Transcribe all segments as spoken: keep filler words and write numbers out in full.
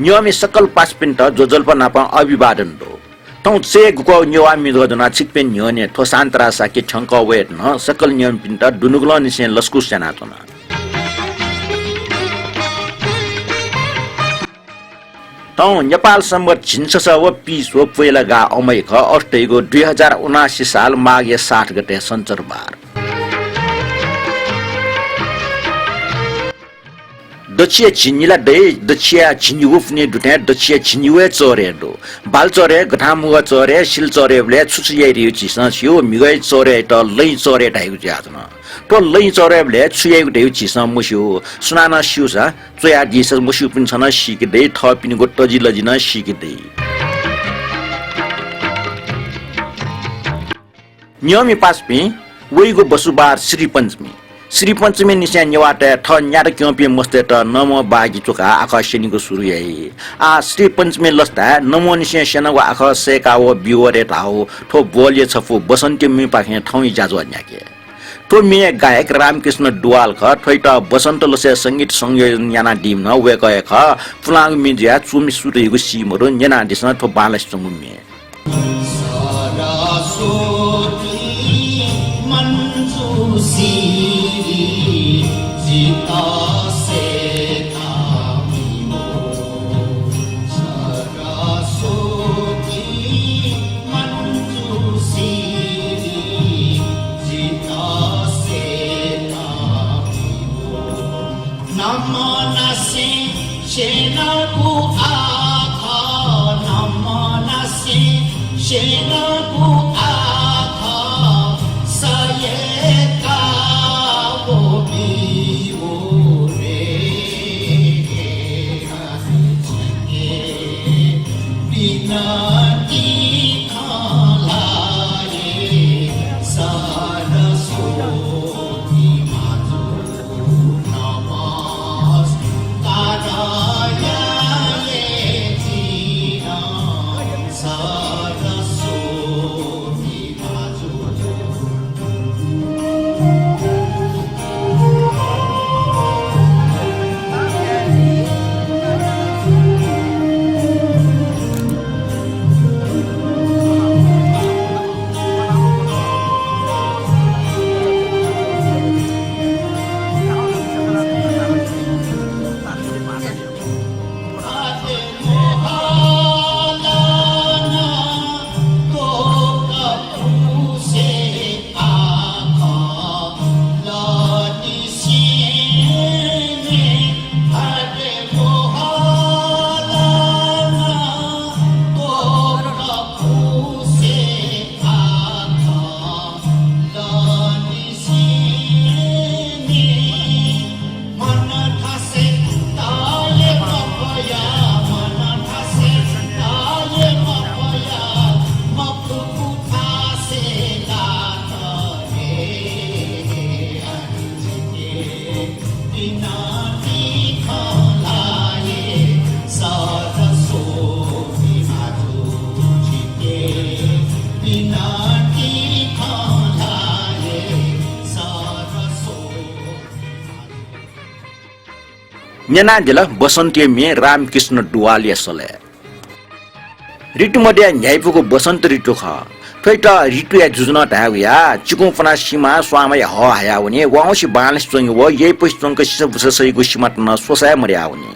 न्यंमि सकल पासापिन्त ज्वजलपा नाप अभिवादन दु। थौं चय् गुकः नेवाः म्ये ज्वनाः छिकपिं न्ह्यःने थ्व सान्तरा शाक्य थ्यंकः वयेत नं सकल न्यंपिन्त दुनुगलंनिसें लसकुस यानाच्वना। थौं नेपाल संवत् झिंछसः व पीस व प्वय्‌ला गाः अमय् खः, अथे धइगु दुई हजार उनासी साल माघया सात गते सञ्चरबार। दच्छिया झिंनिला दइ, दच्छिया झिंनिगू पुन्हि दुथें दच्छिया झिंनिगूया चःह्रे दु। बाल चःह्रे, गथांमुगः चःह्रे, सिल चःह्रेबलय् छु छु याइ धइगु झीसं स्यू, म्हिगः चःह्रेयात लँय् चःह्रे धाइगु जुयाच्वन। थ्व लँय् चःह्रेबलय् छु याइगु धइगु झीसं मस्यू। सुनानं स्यूसा च्वयादिसँ, मस्यूपिन्सं नं सीके दइ, थःपिनिगु तजिलजि नं सीके दइ। न्यंमि पासापिं, वइगु बसुबार श्रीपञ्चमी। श्रीपञ्चमीनिसें नेवाःतय् थः न्यात क्यंपिं मस्तय्त नमः बागि च्वकाः आखः स्यनीगु सुरु याइ। आः श्रीपञ्चमी लसताय् नमःनिसें स्यनागु आखः सय्‌का व बिवरे धाःगु थ्व ब्वहलया छपु बसन्ती म्येपाखें थौंया ज्याझ्वः न्ह्याके। थ्व म्येया गायक रामकृष्ण दुवाल खः। थ्वइत बसन्त लसय् संगीत संयोजन यानादीम्ह नं वय्‌कः हे खः। पुलांगु म्ये जुयाः च्वमि सु धइगु सी मदु, न्यनादिसँ थ्व बांलासे च्वंगु म्ये। सरस्वती मञ्जुश्री जितसे थामिलो। सरस्वती मञ्जुश्री जितसे थामिलो। नमनासें स्यनागु आखः, नमनासें स्यनागु आखः सय्‌का व बिवरे। न्यनादिल बसन्तीया म्ये रामकृष्ण दुवालया सलय्। ऋतु मध्यय् न्ह्याइपुगु बसन्त ऋतु खः। थ्वइत ऋतुया जुजु नं धायेगु या। चिकुं पुनाः सिमां स्वांमाया हः हायावनी। वाउँसे बांलासे च्वंगु व यइपुसे च्वंक सिसाबुसा सइगु सिमात नं स्वसाय् मदयावनी।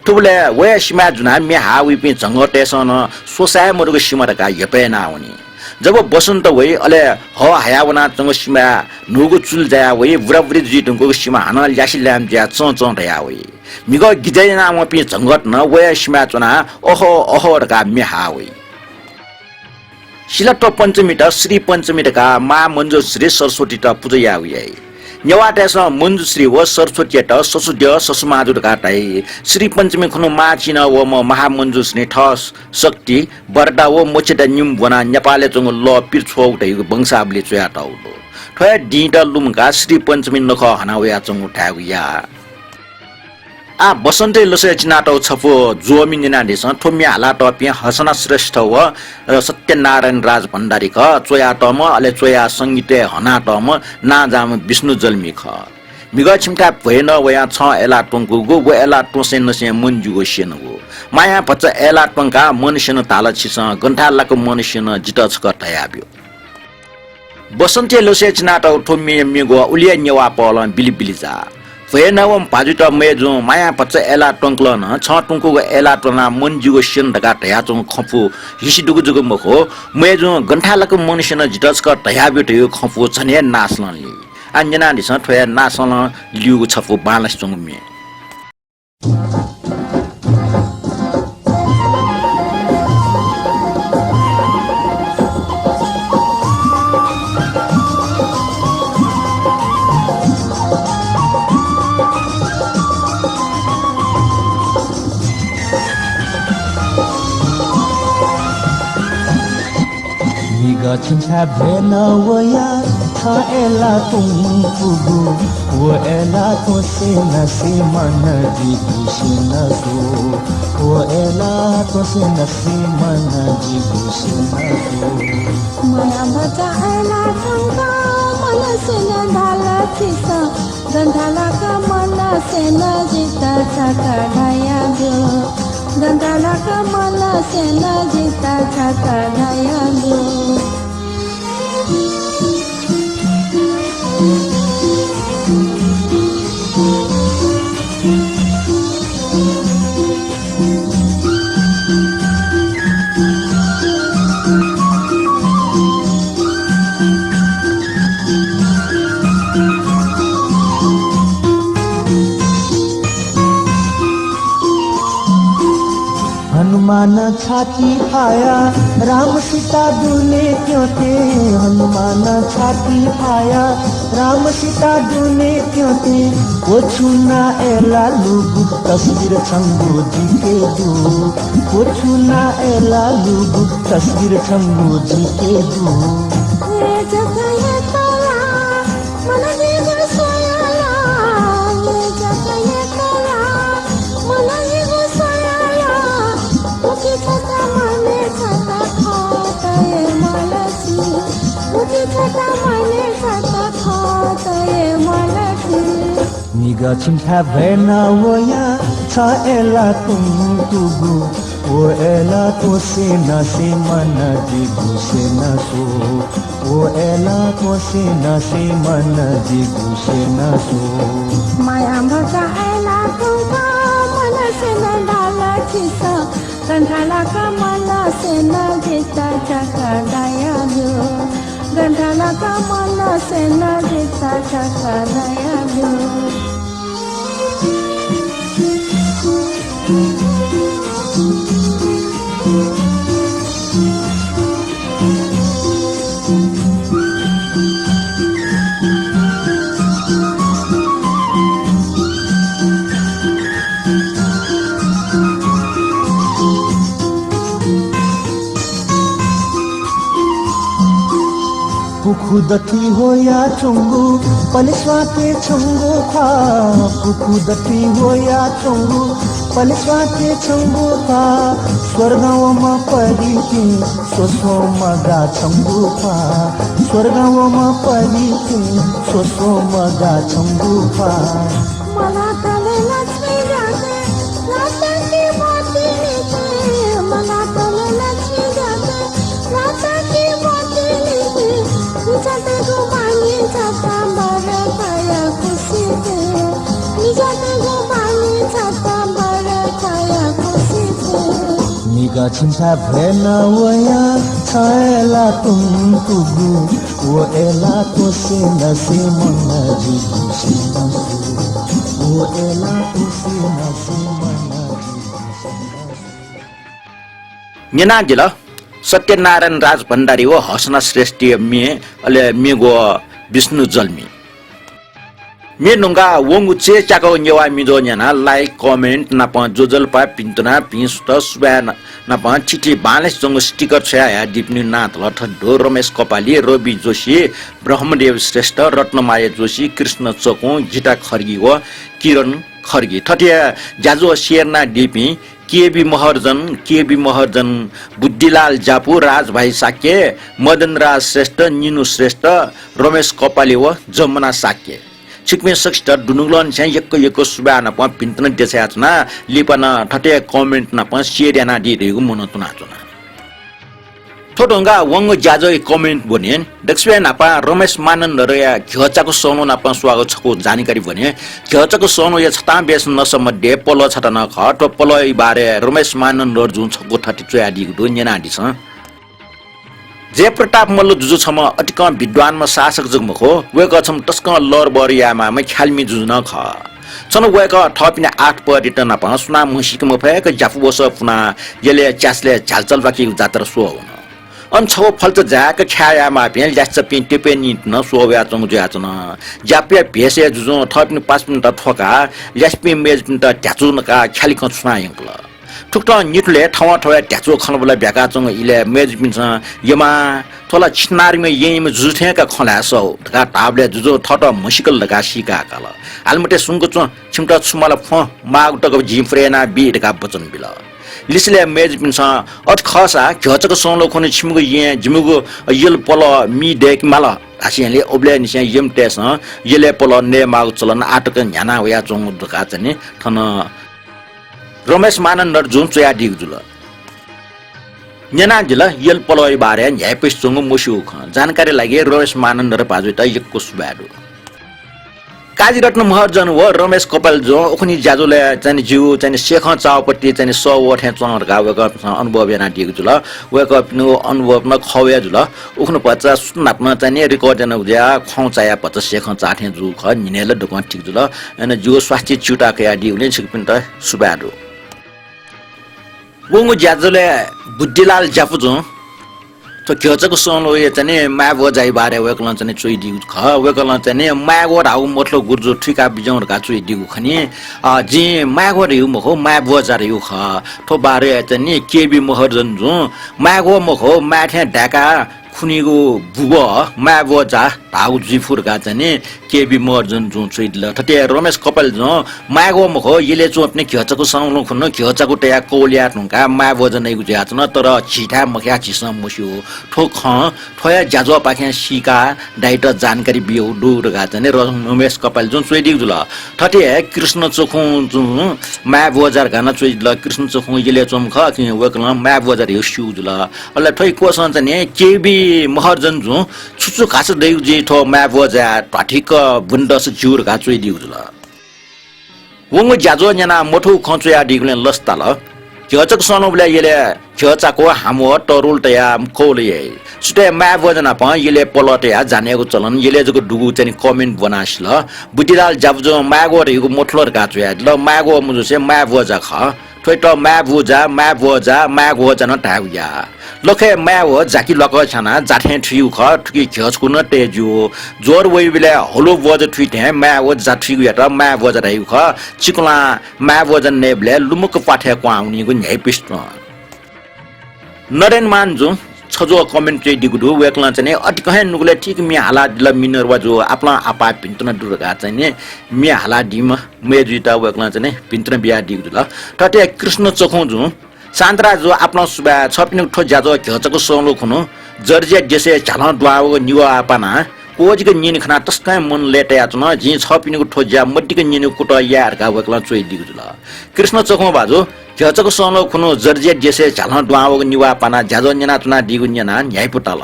थुबलय् वया सिमाय् जुनाः म्ये हाः वइपिं झंगःतय्सं नं स्वसाय् मदुगु सिमा धकाः हेपय् यानावनी। जब बसन्त वइ, अले हः हायावनाच्वंगु सिमाय् न्हूगु चुलि जाया वइ, बुराबुरी जुइ धुंकूगु सिमा हानं ल्यासे ल्याय्म्ह जुयाः चं चं धया वइ। म्हिगः गिजय् यानावंपिं झंगःत नं वया सिमाय् च्वनाः अहो अहो धकाः म्ये हाः वइ। सिलातोः पञ्चमीत श्री पञ्चमी धकाः मां मञ्जुश्री सरस्वतीत पुजा यायेगु याइ। नेवाःतय्सं मञ्जुश्री व सरस्वतीयात ससुद्यः ससुमाजु धकाः धाइ। श्री पञ्चमी खुन्हु मां चिनं वःम्ह महामञ्जुश्रीं थः शक्ति, वरदा व मोक्षदा निम्ह ब्वनाः नेपालय् च्वंगु लः पिर छ्वःगु धइगु वंशावली च्वयातःगु दु। थ्व हे दिंत लुमंकाः श्री पञ्चमी नखः हना वयाच्वंगु धायेगु या। आः बसन्तया लसय् चिनातःगु छपु ज्वःमि न्यनादिसँ। थ्व म्ये हालातःपिं हसना श्रेष्ठ व, अ, सत्यनारायण राज भण्डारी खः। च्वयातःम्ह, अले च्वयाः संगीतय् हनातःम्ह नांजाःम्ह विष्णु जल्मी खः। म्हिगः छिमिथाय् भ्वय् नः वयाः छं अय्‌लाः त्वंकूगु, व अय्‌लाः त्वंसें नसें मन ज्यूगु स्यनागु। मायां भचा अय्‌लाः त्वंकाः मनसेनं धाल, छिसं गन थाय् लाक मनसेनं जितः छकः धयाब्यु। बसन्तीया लसय् चिनातःगु थ्व म्ये, म्ये ग्वः उलिया नेवाः पहलं बिलिबिलि जाः। भ्वय् नःम्ह भाजुइत मय्‌जुं मायां भचा अय्‌लाः त्वंकल नं, छं त्वंकूगु अय्‌लाः त्वनाः मन ज्यूगु स्यन धकाः धयाच्वंगु खँपु हिसि दुगु जक मखु, मय्‌जुं गन थाय् लाक मनसेनं जितः छकः धयाब्यु धयागु खँपु झन हे नासलं ली। आः न्यनादिसँ, थ्व हे नासलं ल्यूगु छपु बांलासे च्वंगु म्ये। म्हिगः छिमिथाय् भ्वय् नः वयाः छं अय्‌लाः त्वंकूगु, व अय्‌लाः त्वंसें नसें मन ज्यूगु स्यनागु। व अय्‌लाः त्वंसें नसें मन ज्यूगु स्यनागु। मायां भचा अय्‌लाः त्वंकाः मनसेनं धाल, छिसं गन थाय् लाक मनसेनं जितः छकः धयाब्यु। गन थाय् लाक मनसेनं जितः छकः धयाब्यु। हनुमान छाति फायाः राम सीता दुने त्यंथें, हनुमान छाति फायाः राम सीता दुने त्यंथें, व छुं नं अय्‌लाः लूगु तस्बिर छंगु जिके दु। व छुं नं अय्‌लाः लूगु तस्बिर छंगु जिके दु। हे जगय् तला, मन जिगु स्वयाला, हे जगय् तला, मन जिगु स्वयाला, उकी छता माने छता खतये मलसी, उकी छता माने छता खतये मलसी। म्हिगः छिमिथाय् भ्वय् नः वयाः छं अय्‌लाः त्वंकूगु, व अय्‌लाः त्वंसें नसें मन जिगु स्यनागु। व अय्‌लाः त्वंसें नसें मन जिगु स्यनागु। मायां भचा अय्‌लाः त्वंकाः मनसेनं धाल, छिसं गन थाय् लाक मनसेनं जितः छकः धयाब्यु। गन थाय् लाक मनसेनं जितः छकः धयाब्यु। पुखू दथुइ ह्वयाच्वंगु पलेस्वांके छंगु ख्वाः, पुखू दथुइ ह्वयाच्वंगु पलेस्वांके छंगु ख्वाः, स्वर्गं वःम्ह परीपिं स्वस्वं मगाः छंगु ख्वाः, स्वर्गं वःम्ह परीपिं स्वस्वं मगाः छंगु ख्वाः। मलातले लक्ष्मी जाते, लाताके मोती निते, मलातले लक्ष्मी जाते, लाताके मोती निते, निजाते गुमानी जाता बर खाया खुसीते, निजाते गुमानी जाता बर खाया खुसीते। म्हिगः छिमिथाय् भ्वय् नः वयाः छं अय्‌लाः त्वंकूगु, व अय्‌लाः त्वंसें नसें मन जिगु स्यनागु। व अय्‌लाः त्वंसें नसें मन जिगु स्यनागु। न्यनादिल सत्यनारायण राजभण्डारी व हसना श्रेष्ठया म्ये, अले म्ये ग्वः विष्णु जल्मी। म्ये न्वंका वंगु चय् च्याकागु नेवाः म्ये ज्वः न्यनाः like, comment नापं ज्वजलपा पिन्तुना भिं सुत सुभाय् न-, नापं थीथी बांलासे च्वंगु sticker छ्वयाहयादीपिनिगु नां धल। थथे दु रमेश कपाली, रवि जोशी, ब्रह्मदेव श्रेष्ठ, रत्नमाया जोशी, कृष्ण चकुं, गीता खड्गी व किरण खड्गी। थथे ज्याझ्वः share यानादीपिं केबी महर्जन, केबी महर्जन, बुद्धिलाल ज्यापु, राजभाइ शाक्य, मदनराज श्रेष्ठ, निनु श्रेष्ठ, रमेश कपाली व जमुना शाक्य। छिकपिं सकसित दुनुगलंनिसें यक्व यक्व सुभाय् नाप भिंतुना देछानाच्वना। लिपा नं थथे comment नाप share यानादी धइगु मनं तुनाच्वना। थ्व धुंकाः वंगु ज्याझ्वःया comment ब्वने। दकसिबय् न्हापां रमेश मानन्धरया घ्यःचाकु सौंलो नाप स्वाःगु छकू जानकारी ब्वने। घ्यःचाकु सौंलोया छतां बेस नसा मध्ये पलः छता नं खः। थ्व पलःया बारे रमेश मानन्धर जुं छकू थथे च्वयादीगु दु, न्यनादिसँ। जयप्रताप मल्ल जुजु छम्ह अतिकं विद्वान्म्ह शासक जक मखु, वय्कः छम्ह तसकं लरबर यायेमाःम्ह ख्यालमि जुजु नं खः। छन्हु वय्कः थःपिनि आठ पहरित नाप सुनां म्हसीके मफय्क ज्यापु वसः पुनाः यलय् च्यासलय् झ्यालचाल बाकीगु जात्रा स्वः वन। अन छगू फल्चा जाय्क ख्याः यायेमाःपिं ल्यासेपिं त्वपुयानिंत नं स्वः वयाच्वंगु जुयाच्वन। ज्यापुया भेषय् जुजुं थःपिनि पासापिन्त थ्वकाः ल्यासेपिं मय्जुपिन्त ध्याचु नकाः ख्यालिकं छुनाः यंकल। थुकथं निथुलय् थवंथवय् ध्याचु खँल्हाबल्हा ब्याकाच्वंगु इलय् मय्जुपिन्सं यमा, थ्व ला छिनारिम्ह येँयाम्ह जुजु थें का खँ ल्हाये सः धकाः धाःबलय् जुजुं थःत म्हसीकल धकाः सीकाः काल। हाले मते, सुम्क च्वँ, छिमित छु माल फ्वँ, माःगु तक जिं पुरय् यानाबी धकाः वचन बिल। लिसेलय् मय्जुपिन्सं अथे खःसा घ्यःचाकु सौंलो खुन्हु छिमिगु येँ जिमिगु यल पलः मि दय्के माल धासेंलि उबलय् निसें यमतय्सं यलय् पलः नयेमाःगु चलन आः तक न्ह्याना वयाच्वंगु धकाः चाहिँ नि थन रमेश मानन्धर जुं च्वयादीगु जुल। न्यनादिल, यल पलःया बारे न्ह्याइपुसे च्वंगु मस्यूगु खँ। जानकारी लागि रमेश मानन्धर भाजुयात यक्व सुभाय् दु। काजीरत्न महर्जन व रमेश कपाल जुं उखुन्हु ज्याझ्वलय् चाहिँ नि जिगु चाहिँ नि सेखं चाःपति चाहिँ नि सः वः थें च्वं धकाः वय्कःपिन्सं अनुभव यानादीगु जुल। वय्कःपिनिगु अनुभव नं खः वया जुल। उखुन्हु भचा सुथ नाप नं चाहिँ नि record यानागु जुयाः खँ चायाः भचा सेखं चाः थें जूगु खः, न्हिनय् ला दुकं ठीक जुल। अन जिगु स्वास्थ्य च्यूताः कयादीगुलिं छिकपिन्त सुभाय् दु। वंगु ज्याझ्वलय् बुद्धिलाल ज्यापु जुं थ्व घ्यःचाकु सौंलोया चाहिँ नि माय् भ्वजाया बारे वय्कलं चाहिँ नि च्वयादीगु खः। वय्कलं चाहिँ नि माय् ग्वः धाःगु मथलो गुरुजु थुइका बिज्याहुँ धकाः च्वयादीगु खनी। अ, जिं माय् ग्वः धयागु मखु, माय् भ्वजा धयागु खः। थ्व बारे चाहिँ नि केबी महर्जन जुं माय् ग्वः मखु, माय् थें धाय्का खुनिगु बुगः माय् भ्वजा धाःगु जुइफु धकाः चाहिँ नि केबी महर्जन जुं च्वयादिल। थथे रमेश कपाल जुं माय् ग्वः मखु, यलय् च्वंपिनि घ्यःचाकु सौंलो खुन्हु घ्यःचाकु तयाः कौल याये धुंकाः माय् भ्वजा नइगु जुयाच्वन, तर झीथाय् मखया झीसं मस्यू। थ्व खँ थ्वया ज्याझ्वःपाखें सीकाः दाइत जानकारी बियागु दु धकाः चाहिँ नि र-, रमेश कपाल जुं च्वयादीगु जुल। थथे कृष्ण चखुं जुं माय् भ्वजा धकाः नं च्वयादिल। कृष्ण चखुं यलय् च्वंम्ह खः, कि वय्कलं माय् भ्वजा धयागु स्यूगु जुल। अले थ्व क्वसं चाहिँ नि केबी महर्जन जुं छु छु घास दइगु जुइ थ्व माय् भ्वजाय् ध्वाथुइक ब्वनेदस ज्यू धकाः च्वयादीगु जुल। वंगु ज्याझ्वः न्यनाः मथूगु खँ च्वयादीगुलिं लसताल। घ्यःचाकु सौंलोबलय् यलय् घ्यःचाकु, हाम्वः, तरुल तयाः कौल याइ। सुथय् माय् भ्वजा नाप यलय् पलः तयाः जानेगु चलन यलय् जक दुगु चाहिँ नि comment ब्वनाः सिल। बुद्धिलाल ज्यापु जुं माय् ग्वः धयागु मथुल धकाः च्वयादिल। माय् ग्वः मजुसे माय् भ्वजा खः। थ्वयात माय् भ्वजा, माय् भ्वजा, माय् ग्वः नं धायेगु या। लखय् माय् व जाकि ल्वाकः छ्यानाः जा थें थुइगु खः, थुकी घ्यःचाकु नं तये ज्यू। ज्वर वइबलय् हलु भ्वजा थुइ थें माय् व जा थुइगुयात माय् भ्वजा धाइगु खः। चिकुलां माय् भ्वजा नयेबलय् लुमुक्क प्वाथय् क्वहां वनीगु न्ह्याइपुसे च्वं। नरेन मान जुं छजो comment च्वयादीगु दु। वय्कलं चाहिँ नि अतिकं हे नुगलय् ठीक म्ये हालादिल मिनर्वा जु, आपालं आपाः भिंतुना दु धकाः चाहिँ नि म्ये हालादीम्ह मय्जुयात वय्कलं चाहिँ नि भिंतुना बियादीगु जुल। थथे कृष्ण चखुं जुं, शान्तराज जु, आपालं सुभाय्, छपिनिगु थ्व ज्याझ्वः घ्यःचाकु सौंलो खुन्हु जर्जिया देशय् झ्यालं दुहां वःगु निवः पानाः क्वःजिक न्यने खनाः तसकं हे मन लय्तायाच्वन। जिं छपिनिगु थ्व ज्या मदिक्क न्यनेगु कुतः याये धकाः वय्कलं च्वयादीगु जुल। कृष्ण चखुं भाजु, घ्यःचाकु सौंलो खुन्हु जर्जिया देशय् झ्यालं दुहां वःगु निवः पानाः ज्याझ्वः न्यनाच्वनादीगु न्यनाः न्ह्याइपु ताल।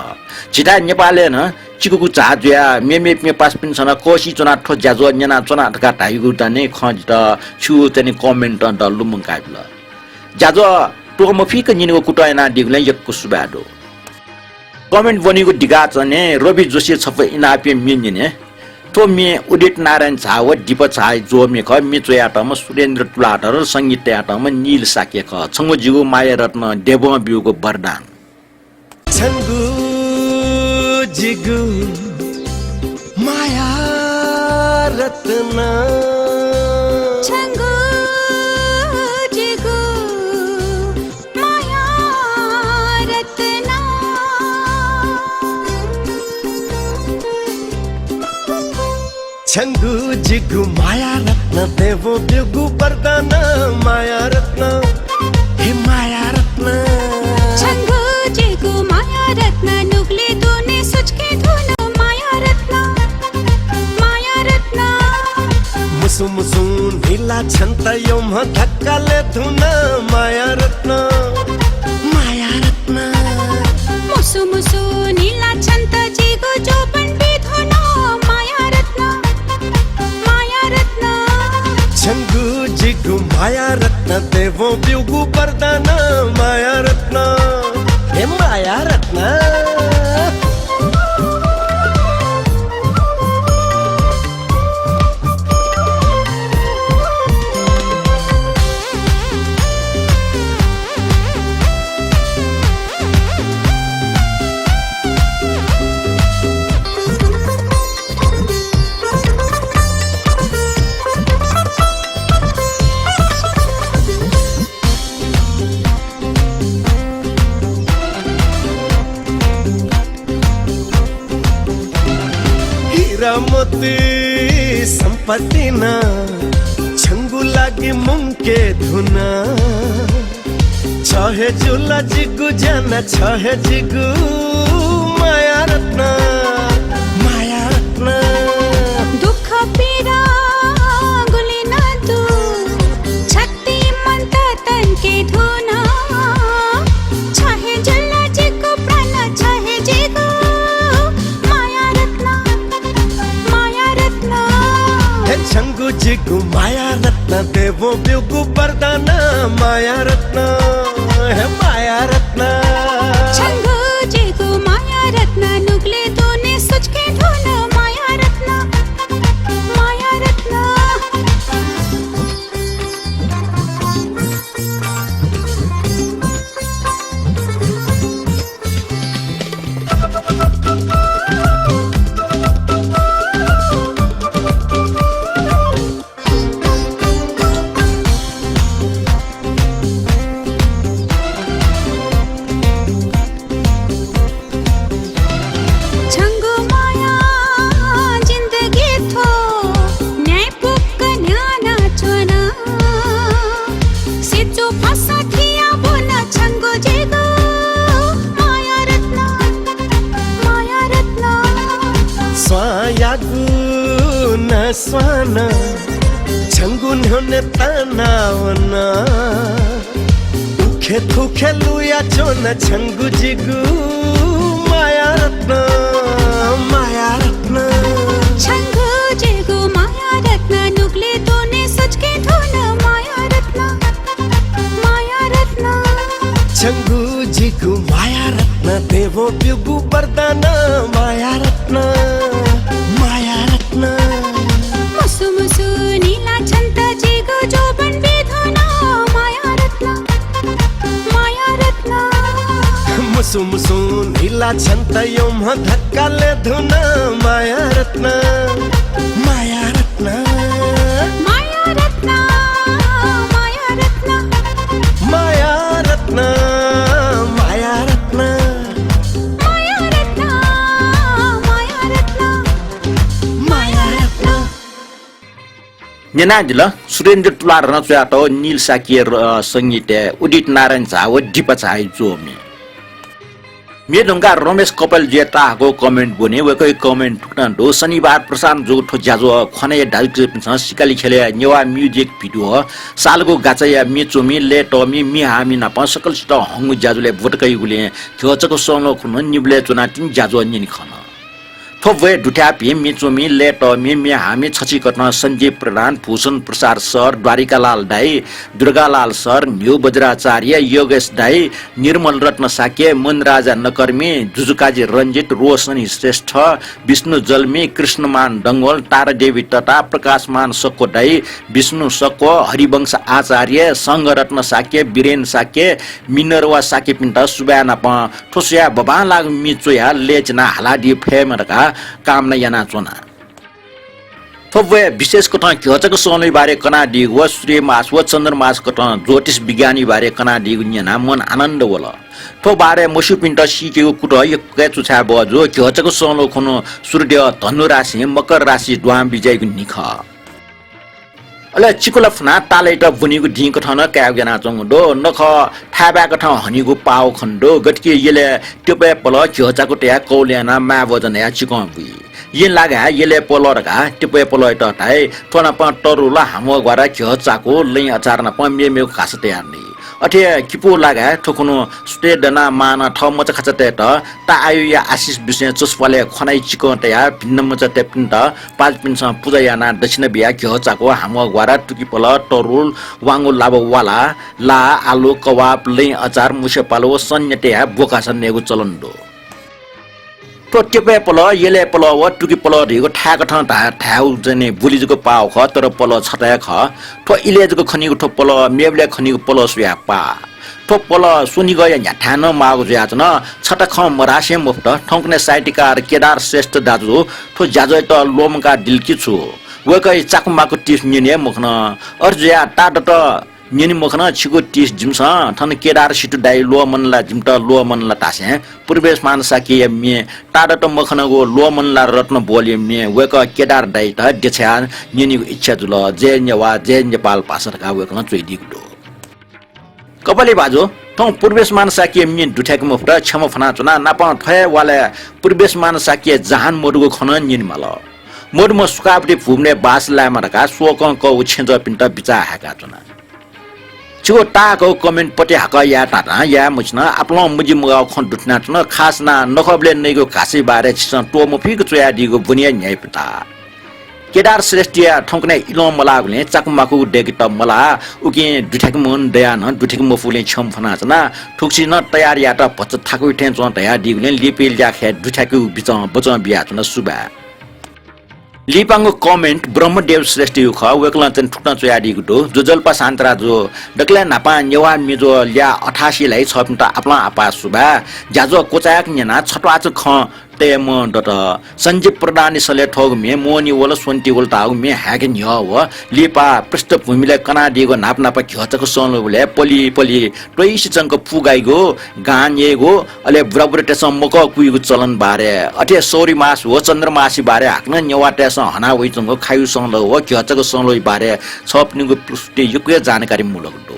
झीथाय् नेपालय् नं चिकुकु झा जुयाः मेमेपिं पासापिन्सं नं कःसिइ च्वनाः थ्व ज्याझ्वः न्यनाच्वना धकाः धाइगु दनि खँ जितः छिगु चाहिँ नि comment नं लुमंकाबिल। ज्याझ्वः त्वःमफिक न्यनेगु कुतः यानादीगुलिं यक्व सुभाय् दु। Comment ब्वनीगु दिगाः चाहिँ नि रवि जोशी छपु इनापया म्ये न्यने। थ्व म्ये उदित नारायण झा व दीपा झाया ज्वःमि खः। म्ये च्वयातःम्ह सुरेन्द्र तुलाधर, संगीत तयातःम्ह नील शाक्य खः। छंगु जिगु माया रत्न, देवं ब्यूगु वरदान। छंगु जिगु माया रत्न। छंगु जिगु माया रत्न। छंगु जिगु माया रत्न, देवं ब्यूगु वरदान माया रत्न। हे माया रत्न। छंगु जिगु माया रत्न, नुगलय् दुने सुचुके धुन माया रत्न। माया रत्न। सुमुसु निला छन्त यम्ह धक्काले धुन माया रत्न, माया रत्न। मुसु मुसु निला छन्त जिगु जोबन बिधुन माया रत्न, माया रत्न। छंगु जिगु माया रत्न देवं ब्यूगु वरदान माया रत्न, हे माया रत्न। हिरा मोती सम्पत्ति नं छंगु लागि मुंके धुन। छ हे जुल जिगु ज्यान, छ हे जिगु माया रत्न, माया रत्न। दुःख पीडा गुलि नं दु, छत्ति मन्त तंके धुन। छ हे जुल जिगु प्राण, छ हे जिगु माया रत्न, माया रत्न। हे छंगु जिगु माया रत्न देवं ब्यूगु वरदान माया रत्न, हे माया रत्न। छंगु जिगु माया रत्न नुगले दुने सुचके धुन माया रत्न, माया रत्न। छंगु माया जिन्दगी थ्व न्याय फुक्क न्ह्यानाच्वना। सिचु फसा थिया ब्वन छंगु जिगु माया रत्न, माया रत्न। स्वांयागु नस्वां नं छंगु न्ह्यःने ताना वन। उखे थुखे लुयाच्वन छंगु जिगु माया रत्न, माया रत्न। छंगु जिगु माया रत्न नुगले दुने सुचके धुन माया रत्न, माया रत्न। छंगु जिगु माया रत्न देवं ब्यूगु वरदान माया रत्न, माया रत्न। मुसु मुसु निला छन्त जिगु जोबन बिधुन माया रत्न, माया रत्न। मुसु मुसु निला छन्त यम्ह धक्काले धुन माया रत्न, माया रत्न। माया रत्न, माया रत्न। माया रत्न, माया रत्न। माया रत्न, माया रत्न। माया रत्न। न्यनादिल सुरेन्द्र तुलाधरं च्वयातःगु नील शाक्य र संगीतय् उदित नारायण झा व दीपा झाया च्वमि। म्ये धुंकाः रमेश कपालजुया तःहाकःगु comment ब्वने। वय्कःया comment थुकथं दु। शनिबार प्रसारण जूगु थ्व ज्याझ्वः खनाया दाजुकिजापिन्सं सिकालि ख्यलय् नेवाः music video सालगु गाचाया म्ये च्वमि, लय् तःमि, म्ये हाःमि नाप सकलसित हंगु ज्याझ्वलय् ब्वत कयागुलिं झ्वःचक्व संलग्न खुन्हु निबलय् च्वनाः तिनि ज्याझ्वः न्यने खन। थ्व ब्वय् दुथ्याःपिं म्ये च्वमि, लय् तःमि, म्ये हाःमि छछि कथं सञ्जीव प्रधान, भूषण प्रसाद सर, द्वारिकालाल दाइ, दुर्गालाल सर, न्ह्यू बज्राचार्य, योगेश दाइ, निर्मल रत्न शाक्य, मनराजा नकर्मी, जुजुकाजी रञ्जित, रोशनी श्रेष्ठ, विष्णु जल्मी, कृष्णमान डंगोल, तारादेवी तता, प्रकाशमान सक्व दाइ, विष्णु सक्व, हरिवंश आचार्य, संघरत्न शाक्य, वीरेन शाक्य, मिनर्वा शाक्यपिन्त सुभाय् नाप थ्व स्वयाः बबांलाःगु म्ये च्वयाः लय् च्यानाः हालादी फयेमा धकाः कामना यानाच्वना। थ्व ब्वय् विशेष कथं झ्वःचक्व संलग्नया बारे कनादीगु व सूर्यमास व चन्द्रमास कथं ज्योतिष विज्ञानया बारे कनादीगु न्यनाः मन आनन्द वल। थ्व बारे मस्यूपिन्त सीकेगु कुतः यक्व हे च्वछाये बहःजू। झ्वःचक्व संलग्न खुन्हु सूर्यदेव धनु राशिं मकर राशि दुहां बिज्याइगु न्हि खः। अले चिकुला फुनाः तालयात ब्वनीगु दिं कथं नं कायेगु यानाच्वंगु दु। नखः थाय्बाय् कथं हनीगु पाव खने दु। गतिके यलय् त्योपय् पलः झ्वःचाकु तयाः कौल यानाः माय् भोजन यानाः चिकं बुइ। येँ लागाय् यलय् पलः धकाः तिपय् पलःयात धाइ। थ्व नाप तरुल, हाम्वः ग्वारा, घ्यः चाकु, लँय् अचार नाप मेमेगु घास तयार नइ। अथे किपू लागाय् थ्व खुन्हु सुथय् दनाः मांनं थः मचाखाचातय्त ताःआयुया आशिष बिसें चसुपालय् ख्वानाइ चिकं तयाः भिन्न मचातय्‌पिन्त पाजुपिन्सं पुजा यानाः दक्षिणा बियाः घ्यः चाकु, हाम्वः ग्वारा, तुकि पलः, तरुल, वांगु लाब वाला, ला, आलु, कवाब, लँय् अचार, मुसे पालु व सन्यतय् ब्वकासा नयेगु चलन दु। थ्व तिपय् पलः, यलय् पलः व तुकि पलः धइगु थाय्‌कथं धा-, धायेगु चाहिँ नि बुलि जक पाः खः, तर पलः छता हे खः। थ्व इलय् जक खनीगु थ्व पलः मेबलय् खनीगु पलः स्वयाः पाः। थ्व पलः स्वनिगःया न्ह्याथाय् नं माःगु जुयाच्वन। छता खँ मधासें मफुत। थौंकन्हय् साहित्यकार केदार श्रेष्ठ दाजु थ्व ज्याझ्वःयात ल्वःमंकादिल कि छु, वय्‌कःया चाकुमाकु टिस न्यने हे मखन। अथे जुयाः ताःदत न्यने मखन, छिगु टिस जिमिसं थन केदार सितु दाइ ल्वःमन ला, जिमित ल्वःमन ला धासें पूर्वेशमान शाक्यया म्ये ताःदत मखनागु ल्वःमन ला रत्न बोलया म्ये वय्‌कः केदार दाइत देछायाः न्यनेगु इच्छा जुल। जय नेवाः, जय नेपाल भाषा धकाः वय्‌कलं च्वयादीगु दु। कपाली भाजु, थौं पूर्वेशमान शाक्यया म्ये दुथ्याके मफुत, क्षमा फ्वनाच्वना। नापं थ्व हे वालय् पूर्वेशमान शाक्य जहान मदुगु खँ नं न्यनेमाल। मदुम्ह सुखावती भुवनय् बास लायेमा धकाः स्वकं कःगु छेँजःपिन्त बिचाः हाय्‌काच्वना। छिगु ताःहाकःगु comment पति हाकः याये धाधां याये मछिन, आपालं मजिमगाःगु खँ दुथ्यानाच्वन। खास यानाः नखःबलय् नइगु घासया बारे छिसं त्वःमफुइक च्वयादीगु ब्वने हे न्ह्याइपुता। केदार श्रेष्ठया थौंकन्हय् इलं मलाःगुलिं चाकुमाकुगु दय्‌केत मलाः, उकिं दुथ्याके मन दयाः नं दुथ्याके मफुगुलिं क्षमा फ्वनाच्वना। थुगुसी नं तयार यायेत भचा थाकुइ थें च्वं धयादीगुलिं लिपाया ल्याखय् दुथ्याकेगु बिचं बचं बियाच्वना। सुभाय्। लिपांगु comment ब्रह्मदेव श्रेष्ठयागु खः, वय्‌कलं चाहिँ थुकथं च्वयादीगु दु। ज्वजलपा शान्तराजु, दकलय् न्हापां नेवाः म्ये ज्वः ल्याः अथासि ल्हाइ, छःपिन्त आपालं आपाः सुभाय्। ज्याझ्वः क्वचाय्‌क न्यनाः छत्वाःचा खँ तये मं दत। सञ्जीव प्रधानया सलय् थःगु म्ये मोहनी वल स्वन्ति वल धाःगु म्ये हाय्‌के न्ह्यः व लिपा पृष्ठभूमिलय् कनादीगु न्हापा न्हापा घ्यःचाकु संलुबलय् पलि पलि त्वइसे च्वंक पुगाइगु गां न्ययेगु, अले बुराबुरीतय्‌सं मकः कुइगु चलन बारे, अथे सौरिमास व चन्द्रमासया बारे हाकनं नेवाःतय्‌सं हना वइच्वंगु खायु संलु व घ्यःचाकु संलुया बारे छःपिनिगु प्रस्तुतिइ यक्व हे जानकारी मुलक दु।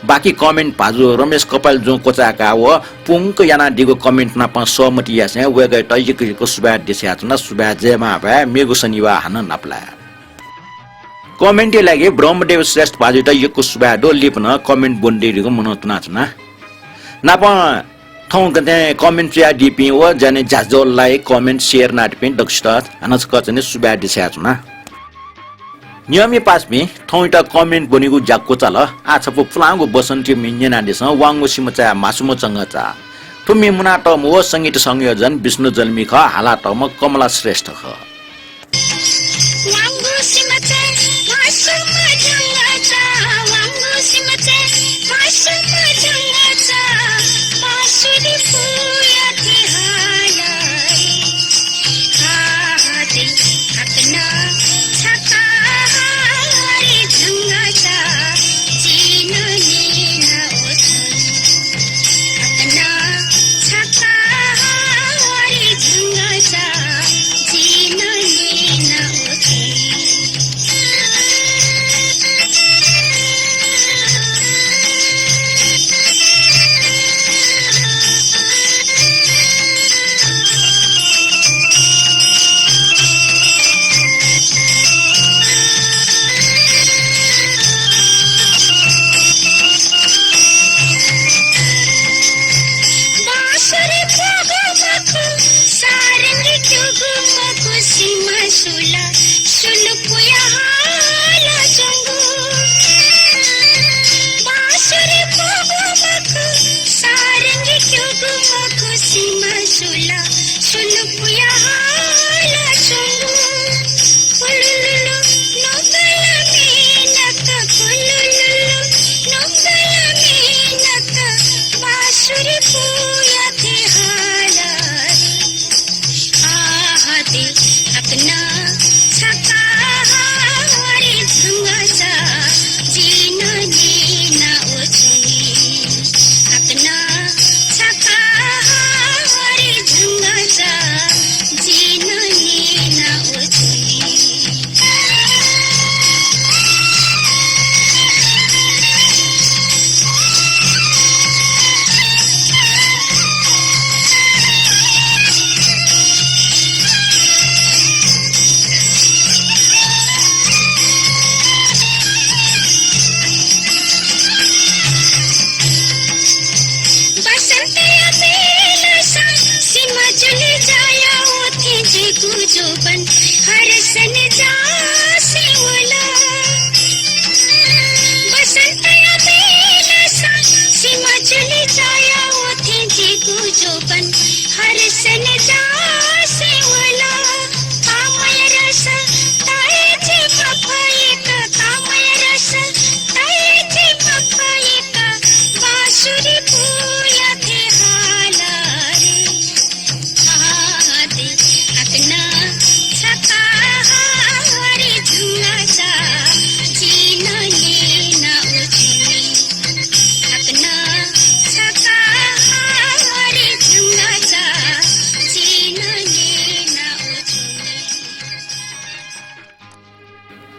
बाकी comment भाजु रमेश कपालजुं क्वचाय्‌काः व पुंक यानादीगु comment नाप सहमति यासें वय्‌कःयात यक्व यक्व सुभाय् देछायाच्वना। सुभाय्, जय मांभाय्, मेगु शनिबाः हानं नापलाये। Comment या लागि ब्रह्मदेव श्रेष्ठ भाजुयात यक्व सुभाय् दु। लिपा नं comment ब्वनादीगु मनंतुनाच्वना। नापं थौं गथे comment च्वयादीपिं व ज्याने ज्याझ्वः like, comment, share यानादीपिं दक्वसित हानं छकः चाहिँ सुभाय् देछायाच्वना। नियमया पासापिं, थौंयात comment ब्वनीगु ज्या क्वचाल। आः छपु पुलांगु बसन्तीया म्ये न्यनादिसँ, वांगु सिमचाय् मासुम्ह चंगःचा। थ्व म्ये मुनातःम्ह व संगीत संयोजन विष्णु जलमी खः, हालातःम्ह कमला श्रेष्ठ खः।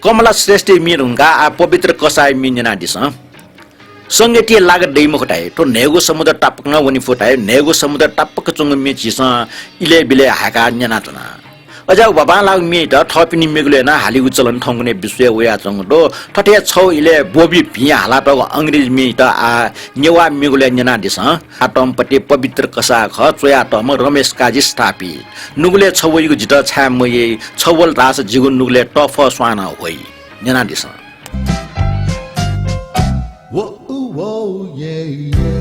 कमला श्रेष्ठया म्ये धुंकाः आः पवित्र कसाःया म्ये न्यनादिसँ। संगीतया लागा दइ मखु धाइ, थ्व न्हय्गू समुद्र तापाकं वने फु धाइ, न्हय्गू समुद्र तापाक च्वंगु म्ये झीसं इलय् बिलय् हाय्काः न्यनाच्वना। अज्याःगु बांबांलाःगु म्येयात थःपिनि म्येगुलय् नं हालीगु चलन थौंकन्हय् विश्वय् वयाच्वंगु दु। थथे छगू इलय् ब्वःबिं भिं हालातःगु अंग्रेजी म्येयात आः नेवाः म्येगुलय् न्यनादिसँ। आतम्पति पवित्र कसाः खः, च्वयातःम्ह रमेश काजी स्थापित। नुगलय् छवइगु जितः छाय् मयाइ, छवल धाःसा जिगु नुगलय् तःफः स्वां नं ह्वइ। न्यनादिसँ। वो, वो, ये, ये।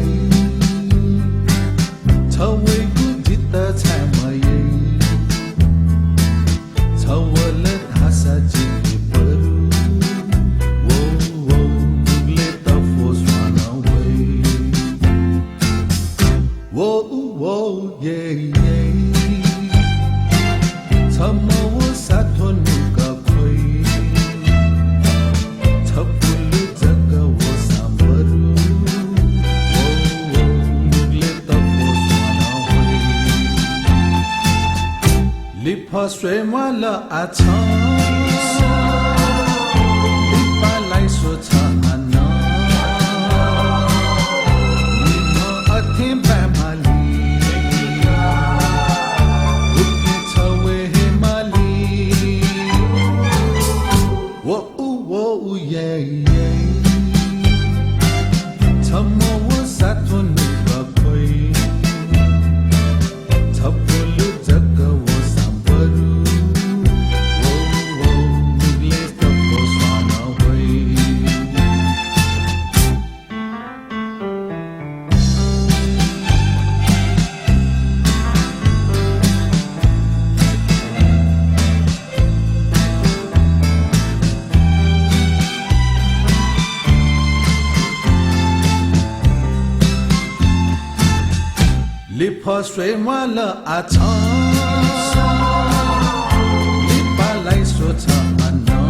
छवइगु जितः छाय् मयाइ। छवल धाःसा जिगु बरु। वो, वो, नुगलय् तःफः स्वां नं ह्वइ। वो, वो, ये, ये। छम्ह वःसा थ्व नुगः ख्वइ। छपुलु जक वःसां बरु। वो, वो, नुगलय् तःफः स्वां नं ह्वइ। लिफः स्वये म्वाल आः छं। लिपा लाइ स्वछ हानं। निम्ह अथें बाय् माली। उकी छवये हे माली। वो, वो, ये, ये। छम्ह वःसा थ्व नुगः ख्वइ। छपुलु जक वःसां बरु। वो, वो, नुगलय् तःफः स्वां नं ह्वइ। लिफः स्वये म्वाल आः छं। लिपा लाइ स्वछ हानं।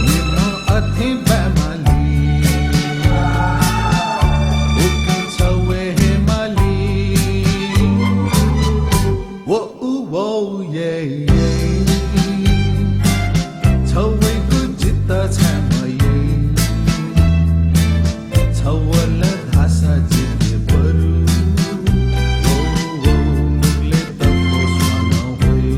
निम्ह अथें बाय् माली। उकी छवये हे माली। वो, वो, ये, ये। छवइगु जितः छाय् मयाइ। छवल धाःसा जिगु बरु। वो, वो, नुगलय् तःफः स्वां नं ह्वइ।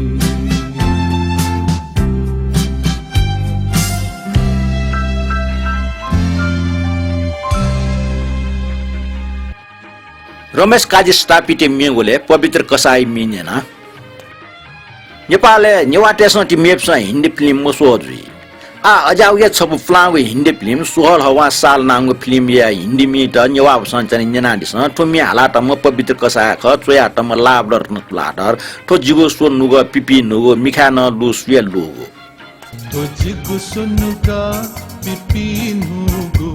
रमेश काजी स्थापितया म्येगुलय् पवित्र कसाःया म्ये न्यना। नेपालय् नेवाःतय्सं ति मेपिसं हिन्दी फिल्म मस्वः जुइ। आः अज्याःगु हे छपु पुलांगु हिन्दी फिल्म सुहल हवां साल नांगु फिल्मया हिन्दी म्येत नेवाः भासं च्वने न्यनादिसँ। थ्व म्ये हालातःम्ह पवित्र कसाः खः, च्वयातःम्ह लाभरत्न तुलाधर। थ्व जिगु स्वन्हुगः पिपिन्हुगु, मिखाय् नं लु सुया लुगु। थ्व जिगु स्वन्हुगः पिपिन्हुगु,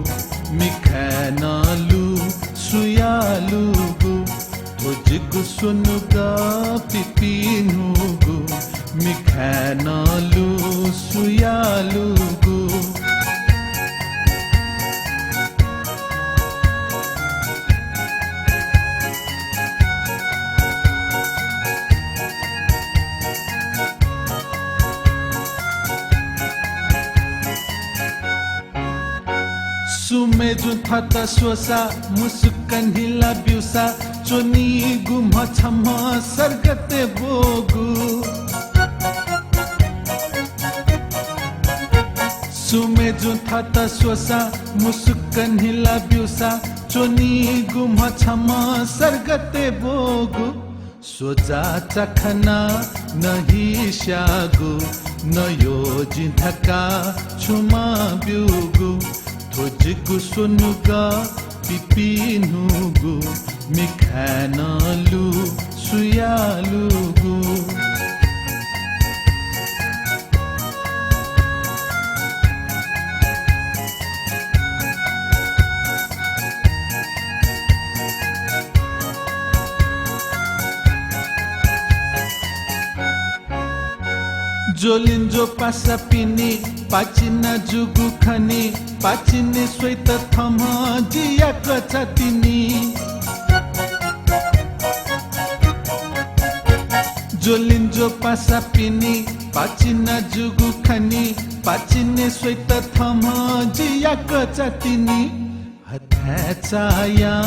मिखाय् नं लु सुया लुगु। थ्व जिगु स्वन्हुगः पिपिन्हुगु, मिखाय् नं लु सुया लुगु। सुम्हय्जुं थःत स्वःसा, मुसुक्क न्हिला ब्यूसा, च्वनीगु म्ह छम्ह सर्गतय् ब्वःगु। सुम्हय्जुं थःत स्वःसा, मुसुक्क न्हिला ब्यूसा, च्वनीगु म्ह छम्ह सर्गतय् ब्वःगु। स्वजा चाखाना न हिस्याःगु, नयो जिं धकाः छुमा ब्यूगु। थ्व जिगु स्वन्हुगः पिपिन्हुगु, मिखाय् नं लु सुया लुगु। ज्वलिंज्वः पासापिनि पाचिना जूगु खनी, पाचिनि स्वइत थम्हं जि याकःचा तिनि। ज्वलिंज्व पासापिनि पाचिना जूगु खनी, पाचिने स्वइत थम्हं जि याकःचा तिनि। हथाय् चायां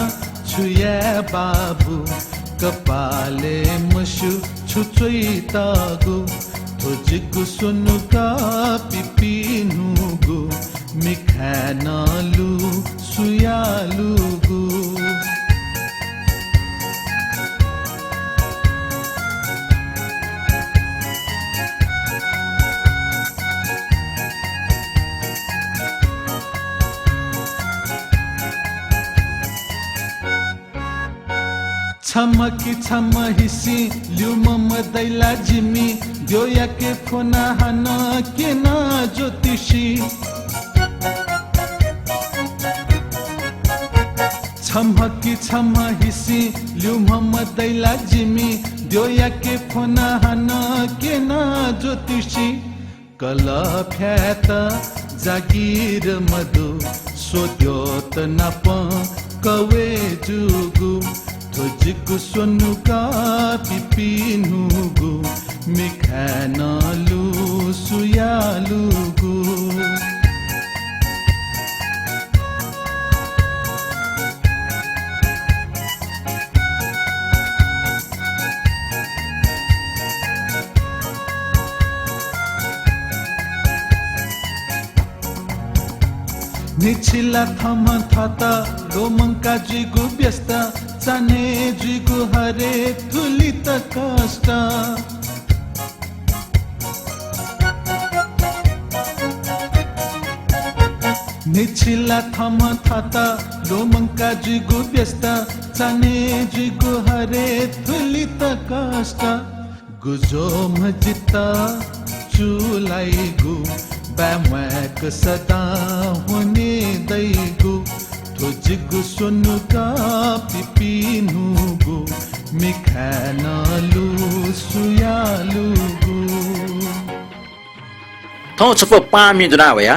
छु याये बाबु, कपालय् मस्यू छु च्वइतःगु। थ्व जिगु स्वन्हु का पिपिन्हूगु, मिखाय् नं लु सुयालुगु। छम्ह कि छम्ह हिसिं ल्यूम्ह मदइ ला जिमि, द्यःयाके फ्वना हानं क्यना ज्योतिषी। छम्ह कि छम्ह हिसिं ल्यूम्ह मदइ ला जिमि, द्यःयाके फ्वना हानं क्यना ज्योतिषी। कलफ्यात जागिर मदु, स्वद्यःत नापं कवय् जूगु। थ्व जिगु स्वन्हु का पिपिन्हूगु, मिखाय् नं लु सुयालुगु। न्हिछि ला थम्हं थःत ल्वःमंका जुइगु व्यस्त, चान्हय् जुइगु हरे थुलित कष्ट। न्हिछि ला थम्हं थःत ल्वःमंका जुइगु व्यस्त, चान्हय् जुइगु हरे थुलित कष्ट। गुज्वःम्ह जितः चूलाइगु, बाय् म्वाय्क सदां ह्वने दइगु। थ्व जिगु स्वन्हु का पिपिन्हूगु, मिखाय् नं लु सुयालुगु। थौं छपु पाहांमि दुना वया।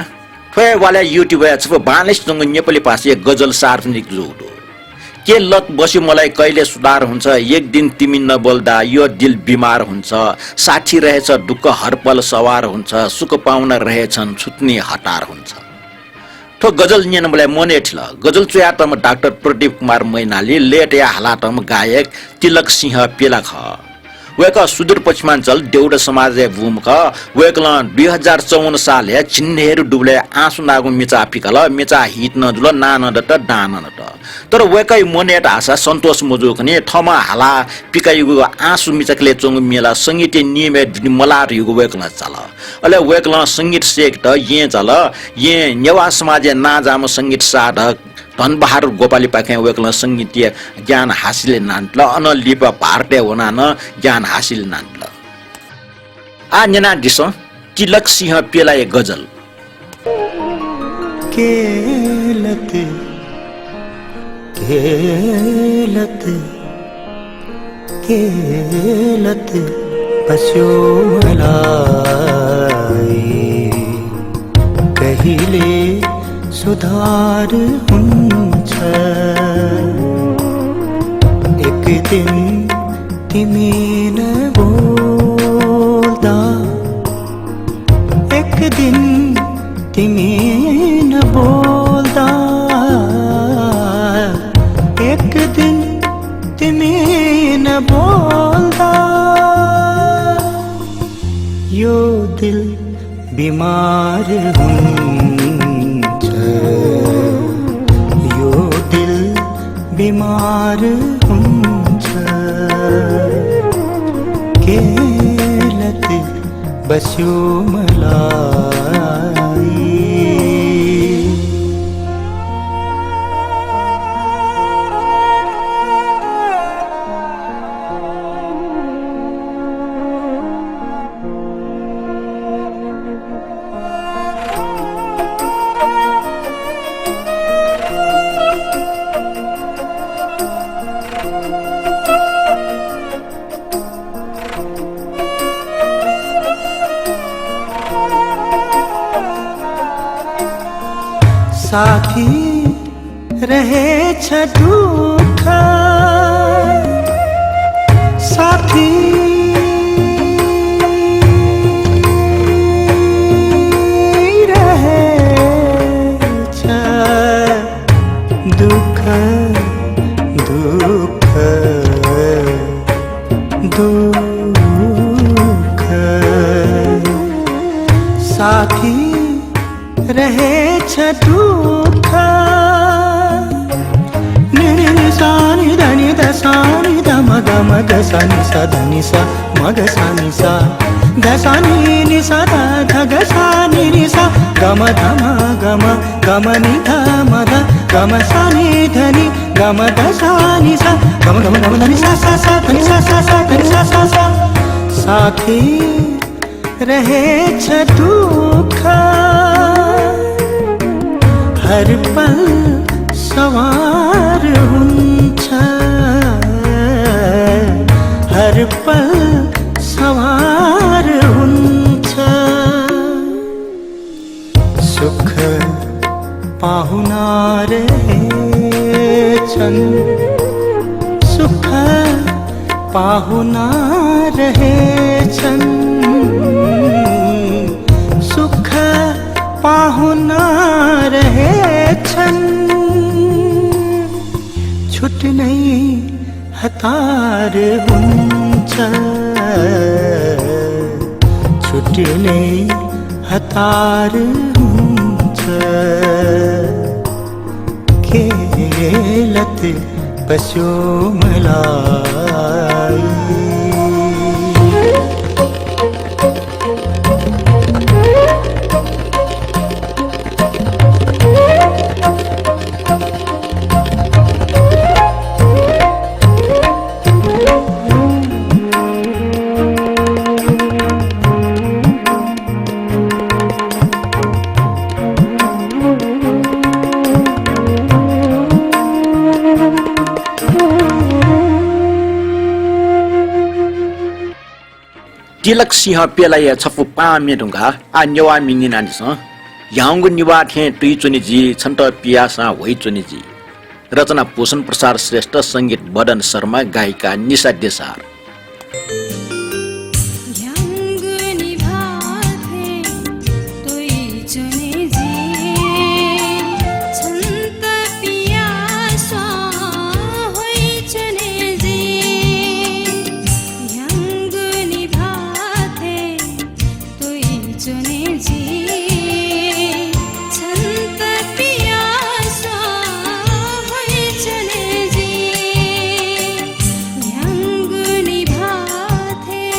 थ्व हे वालय् YouTube-य् छपु बांलासे च्वंगु नेपाली भाषाया गजल सार्वजनिक जूगु दु। के लत बस्यू मलाइ कहिले सुधार हुन्छ, एक दिन तिमी नबोल्दा यो दिल बिमार हुन्छ, साथी रहेछ दुःख हर पल सवार हुन्छ, सुख पाउन रहेछन् छुट्ने हतार हुन्छ। थ्व गजल न्यनाबलय् मन हे थिल। गजल च्वयातःम्ह डाक्टर प्रदीप कुमार मैनाली, लय्‌तया हालातःम्ह गायक तिलक सिंह प्यला खः। वय्‌कः सुदूर पश्चिमाञ्चल देउडा समाजया बूम्ह खः। वय्‌कलं दुई हजार चौवन्न सालय् झिंन्हय्‌रु दुबलय् आँसु नाःगु मिचा पिकाल। मिचा हिट नं जुल, नां नं दत, दां नं दत। तर वय्‌कःया मनय् धाःसा सन्तोष मजूगु खनी। थःम्हं हाला पिकाइगु आँसु मिचाकलय् च्वंगु म्ये ला संगीतया नियमय् दुने मलाः धइगु वय्‌कलं चाल। अले वय्‌कलं संगीत सय्‌केत येँ झाल। येँ नेवाः समाजया नांजाःम्ह संगीत साधक धनबहादुर गोपालीपाखें वय्‌कलं संगीतया ज्ञान हासिल यानादिल। अनं लिपा भारतय् वनाः नं ज्ञान हासिल यानादिल। आः न्यनादिसँ तिलक सिंह प्यलाया गजल। के लत, के लत, के लत बस्यो मलाइ, कहिले सुधार हुन्छ। एक दिन तिमी नबोल्दा, एक दिन तिमी नबोल्दा, एक दिन तिमी नबोल्दा, यो दिल बिमार हुन्छ, यो दिल बिमार हुन्छ। के लत बस्यो मलाइ। साथी रहेछ दुःख, साथी साथी रहेछ दुःख। नि नि नि सा नि ध नि ध सा नि ध म ग म ग सा नि सा ध नि सा म ग सा नि सा ध सा नि नि सा ध ध ग सा नि नि सा ग म ध म ग म ग म नि ध म ध ग म सा नि ध नि ग म ध सा नि सा ग म ग म ग म ध नि सा सा सा ध नि सा सा सा ध नि सा सा सा। साथी रहेछ दुःख, हर पल सवार हुन्छ, हर पल सवार हुन्छ। सुख पाहुना रहेछन्, सुख पाहुना रहेछन्, सुख पाहुना रहेछन्। छुट्नै हतार हुन्छ, छुट्नै हतार हुन्छ। खेलत पस्यो मलाई। तिलक सिंह प्यलाया छपु पाहां म्ये धुंकाः आः नेवाः म्ये न्यनादिसँ। ह्याउँगु निभाः थें तुइच्वने जि, छन्त पियासां ह्वइच्वने जि। रचना भूषण प्रसाद श्रेष्ठ, संगीत बदन शर्मा, गायिका निशा देसार। ह्याउँगु निभाः थें तुइच्वने जि, छन्त पियासां ह्वइच्वने जि। ह्याउँगु निभाः थें तुइच्वने जि, छन्त पियासां ह्वइच्वने जि, ह्याउँगु निभाः थें।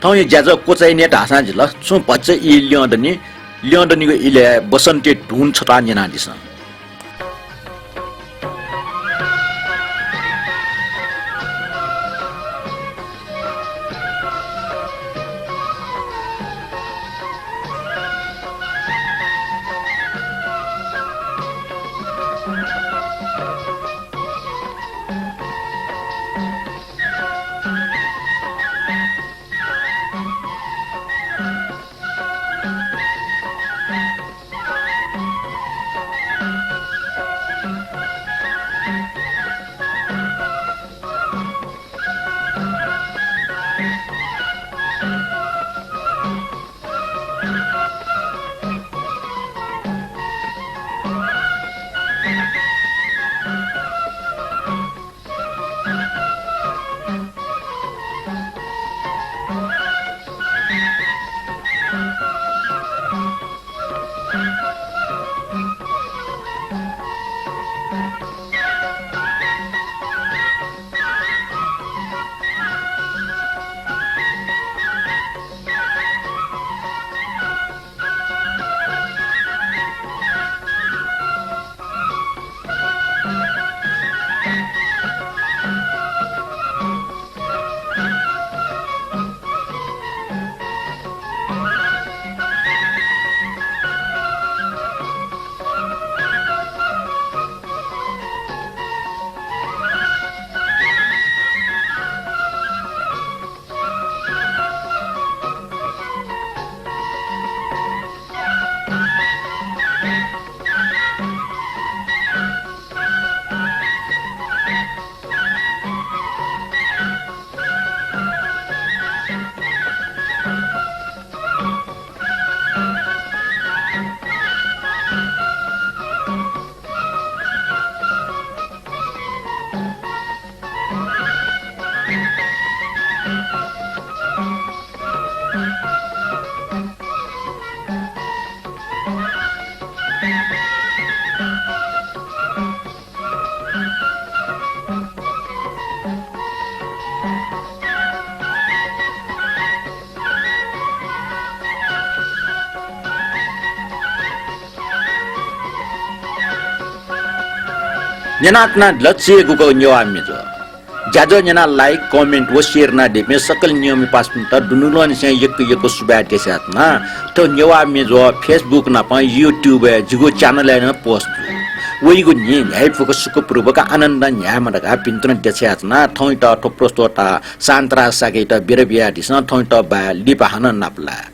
थौंया ज्याझ्वः क्वचाय् याये धाःसां जिल, छुं भचा ई ल्यं दनि, ल्यं दनिगु इलय् बसन्ती धुन छता न्यनादिसँ। न्यनाच्वनादिल चिगुगु नेवाः म्येज्वः। ज्याझ्वः न्यनाः like, comment व share यानादीपिं सकल नियमि पासापिन्त दुनुगलंनिसें यक्व यक्व सुभाय् देछानाच्वना। थ्व नेवाः म्येज्वः Facebook नाप YouTube-य् जिगु channel-य् नं post जू। वइगु न्हि न्ह्याइपुक सुखपूर्वक आनन्दं न्ह्यायेमा धकाः भिंतुना देछानाच्वना। थौंयात थ्व प्रस्तोता शान्तराज शाक्ययात बिदा बियादिसँ। थौंयात बाय्, लिपा हानं नापलाये।